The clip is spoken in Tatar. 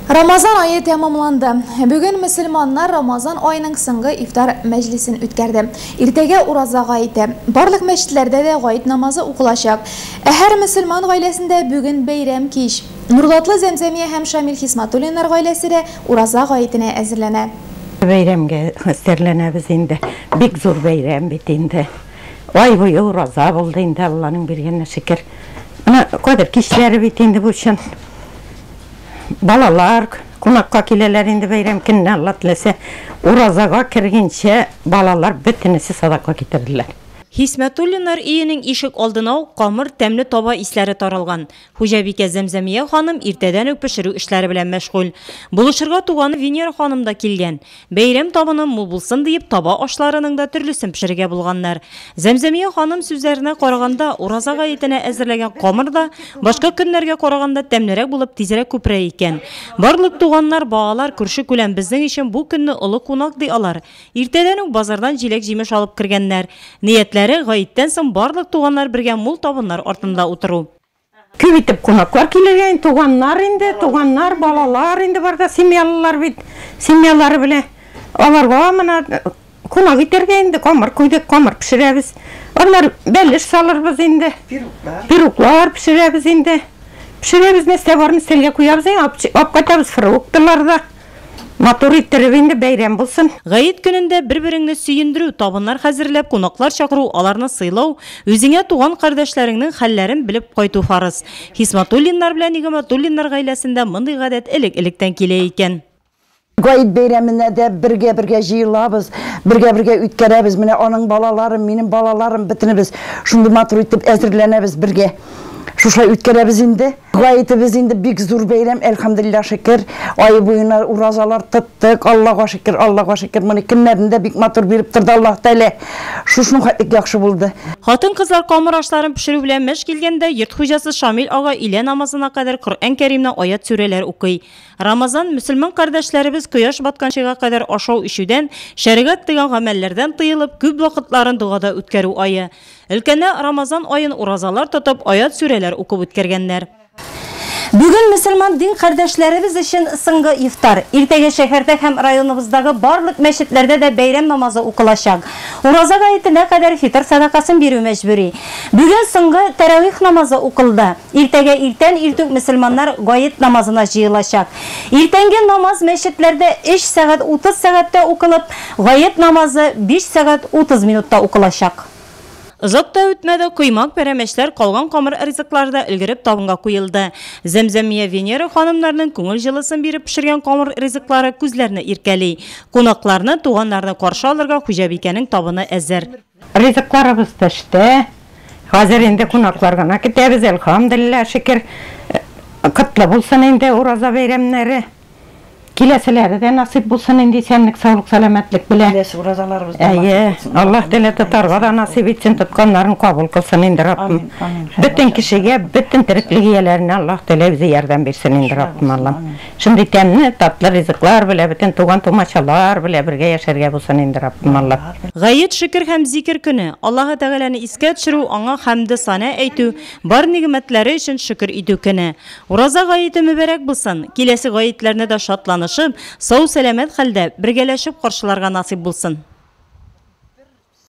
Рамазан ае тәмамланды. Бүген мөселманнар Рамазан аеның соңгы ифтар мәҗлесен үткәрде. Иртәгә ураза гаете. Барлык мәчетләрдә дә гает намазы укылачак. Ә һәр мөселман гаиләсендә бүген бәйрәм кич. Нурлатлы Зәмзәмия һәм Шамил Хисматуллиннар гаиләсе дә ураза гаетенә әзерләнә. Бәйрәмгә хәстәрләнәбез инде. Бик зур бәйрәм бит инде. Ай буе ураза булды инде, Алланың биргәненә шөкер. Менә кадер кичләре бит инде бу чын. Балалар кунакка киләләр инде бәйрәм көнне, Алла теләсә. Уразага кергәнчә балалар бөтенесе садака китерделәр. Хисмәтуллиннар өенең ишек алдына ук камыр, тәмле таба исләре таралган. Хуҗабикә Зәмзәмия ханым иртәдән үк пешерү эшләре белән мәшгуль. Булышырга туганы Венера ханым да килгән. Бәйрәм табыны мул булсын диеп, таба ашларының да төрлесен пешерергә булганнар. Зәмзәмия ханым сүзләренә караганда, Ураза гаетенә әзерләгән камыр да, башка көннәргә караганда тәмлерәк булып, тизрәк күперә икән. Барлык туганнар, балалар, күрше-күлән безнең өчен бу көнне олы кунак, ди алар. Иртәдән үк базардан җиләк-җимеш алып кергәннәр. Ниятләре, гаеттән соң барлык туганнар бергә мул табыннар артында утыру. Күп итеп кунаклар килергә инде, туганнар инде, туганнар, балалар инде бар да, семьялылар бит, семьялары белән. Аларга менә кунак итәргә инде камыр куйдык, камыр пешерәбез. Аннары бәлеш салырбыз инде. Пироглар. Пироглар пешерәбез инде. Пешерәбез, нәрсә барны өстәлгә куябыз инде, алып кайтабыз фруктылар да. Матур иттереп инде бәйрәм булсын. Гает көнендә бер-береңне сөендерү, табыннар хәзерләп, кунаклар чакыру, аларны сыйлау, үзеңә туган кардәшләреңнең хәлләрен белеп кайту фарыз. Хисматуллиннар белән Нигаматуллиннар гаиләсендә мондый гадәт элек-электән килә икән. Гает бәйрәменә дә бергә-бергә җыелабыз, бергә-бергә үткәрәбез. Менә аның балалары, минем балаларым, бөтенебез шундый матур итеп әзерләнәбез бергә. Шушылай үткәрәбез инде. Гаетебез инде бик зур бәйрәм, әлхәмдулилла шөкер. Ай буена уразалар тоттык, Аллага шөкер, Аллага шөкер. Моны көннәрен дә бик матур биреп торды Аллаһ Тәгалә. Шушының хәтлек яхшы булды. Хатын-кызлар камыр ашларын пешерү белән мәш килгәндә, йорт хуҗасы Шамил ага өйлә намазына кадәр Коръән-Кәримнән аять-сүрәләр укый. Рамазан, мөселман кардәшләребез кояш батканчыга кадәр ашау-эчүдән, шәригать тыйган гамәлләрдән тыелып, күп вакытларын догада үткәрү ае. Өлкәннәр Рамазан аен уразалар тотып, аять-сүрәләр укып үткәргәннәр. Бүген мөселман дин кардәшләребез өчен соңгы ифтар. Иртәгә шәһәрдә һәм районыбыздагы барлык мәчетләрдә дә бәйрәм намазы укылачак. Ураза гаетенә кадәр фитыр сәдакасын бирү мәҗбүри. Бүген соңгы тәравих намазы укылды. Иртәгә иртән иртүк мөселманнар гает намазына җыелачак. Иртәнге намаз мәчетләрдә 3 сәгать 30 сәгатьтә укылып, гает намазы 5 сәгать 30 минутта укылачак. Озак та үтмәде, коймак, пәрәмәчләр, калган камыр ризыклары да өлгереп табынга куелды. Зәмзәмия Венера ханымнарның күңел җылысын биреп пешергән камыр ризыклары күзләрне иркәли. Кунакларны, туганнарны каршы алырга хуҗабикәнең табыны әзер. Ризыкларыбыз пеште. Хәзер инде кунаклар гына көтәбез, әлхәмдүлилләһ, шөкер. Котлы булсын инде ураза бәйрәмнәре. Киләселәре дә насыйп булсын инде исәнлек, саулык, сәламәтлек белән. Киләсе уразаларыбыз да насыйп Әйе, булсын. Аллаһ Тәгалә тотарга да насыйп итсен, тотканнарын кабул кылсын инде Раббым. Амин, амин. Бөтен кешегә, бөтен тереклек ияләренә Аллаһ Тәгалә үзе ярдәм бирсен инде Шулай Раббым булсын, Аллам. амин. Шундый тәмле, татлы ризыклар белән, бөтен туган-тумачалар белән бергә яшәргә булсын инде Раббым Аллам. Гает, шөкер һәм зикер көне, Аллаһы Тәгаләне искә төшерү, аңа хәмде-сана әйтү, бар нигъмәтләре өчен шөкер итү көне. Ураза гаете мөбарәк булсын! Киләсе гаетләрне дә шатланышып, сау-сәламәт хәлдә, бергәләшеп каршыларга насыйп булсын!